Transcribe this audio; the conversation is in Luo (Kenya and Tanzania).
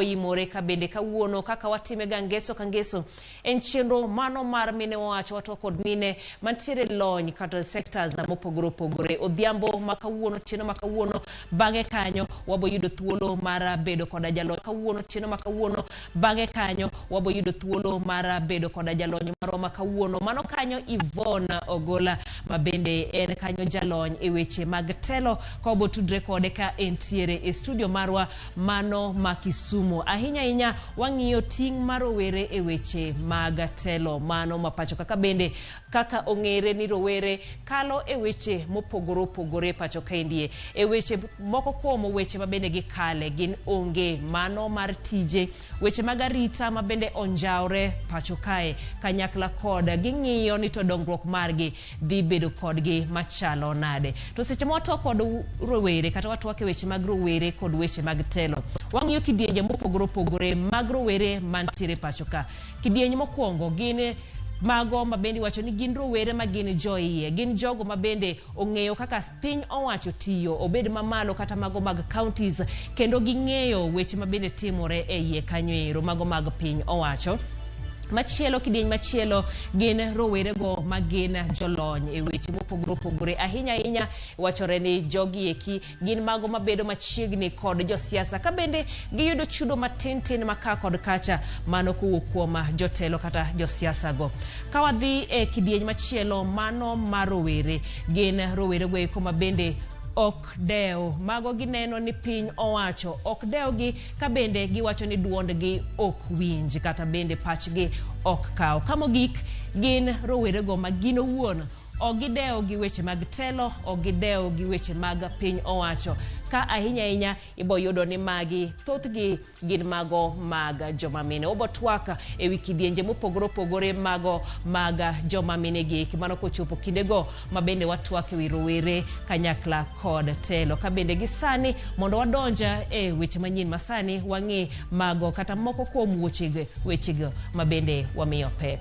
Oimore ka bende kawuono kaka watime ga ngeso ka ngeso en chenro mano mar mine wawacho watwa kod mine mantiere lony kata sectors mopogore opogore. Odhiambo ma kawuono, otieno ma kawuono, bang'e kanyo wabo yudo thuolo mar bedo koda jalony kawuono, otieno ma kawuono, bang'e kanyo wabo yudo thuolo mar bedo koda jalony marwa ma kawuono. Mano kanyo Yvonne Ogola ma bende en kanyo jalony e weche mag telo ka wabo tudre kode ka entiere e studio marwa mano ma Kisumu. Ahinya ahinya wang'iyo ting' mar rowere e weche mag telo mano ma pacho kaka bende kaka ong'ere ni rowere kalo e weche mopogore opogore e pacho kaendie. E weche moko kuom weche ma bende gikale gin onge mano mar tije, weche mag arita ma bende onjawre pacho kae kanyakla kod ging'iyo ni to dongruok margi dhi bedo kodgi machalo nade. To seche ma watwak kod rowere kata watwak e weche mag rowere kod weche mag telo, wang'iyo kidienje mopogore opogore mag rowere mantiere pacho ka. Kidieny mokwongo gin mago ma bende iwacho ni gin rowere ma gin joiye, gin jogo ma bende ong'eyo kaka piny owacho tiyo, obed mamalo kata mago mag counties, kendo ging'eyo weche ma bende timore e iye kanyo ero, mago mag piny owacho. Machielo, kidieny machielo gin rowerego ma gin jolony e weche mopogore opogore. Ahinya ahinya wachore ni jogi eki gin mago mabedo machiegni kod josiasa ka bende giyudo chudo matin tin ma ka kod kacha mano kowuok kuom jotelo kata josiasa go. Ka wadhi e kidieny machielo mano mar rowere, gin rowerego eko ma bende ok dew. Mago gineno ni piny owacho ok dewgi ka bende giwacho ni duondgi ok winj kata bende pachgi ok kaw. Ka mogik gin rowerego ma gin owuon ok gidew gi weche mag telo, ok gidew gi weche mag piny owacho. Ka ahinya ahinya ibo yudo ni magi thothgi gin mago mag joma mine. Wabo twak e wi kidienje mopogore opogore mago mag joma mine gi eki mano kochopo kindego ma bende watwak e wi rowere kanyakla kod telo. Ka bende gi sani mondo wadonj e weche manyien masani wang'i mago kata moko kuom wechego ma bende wamiyo pek.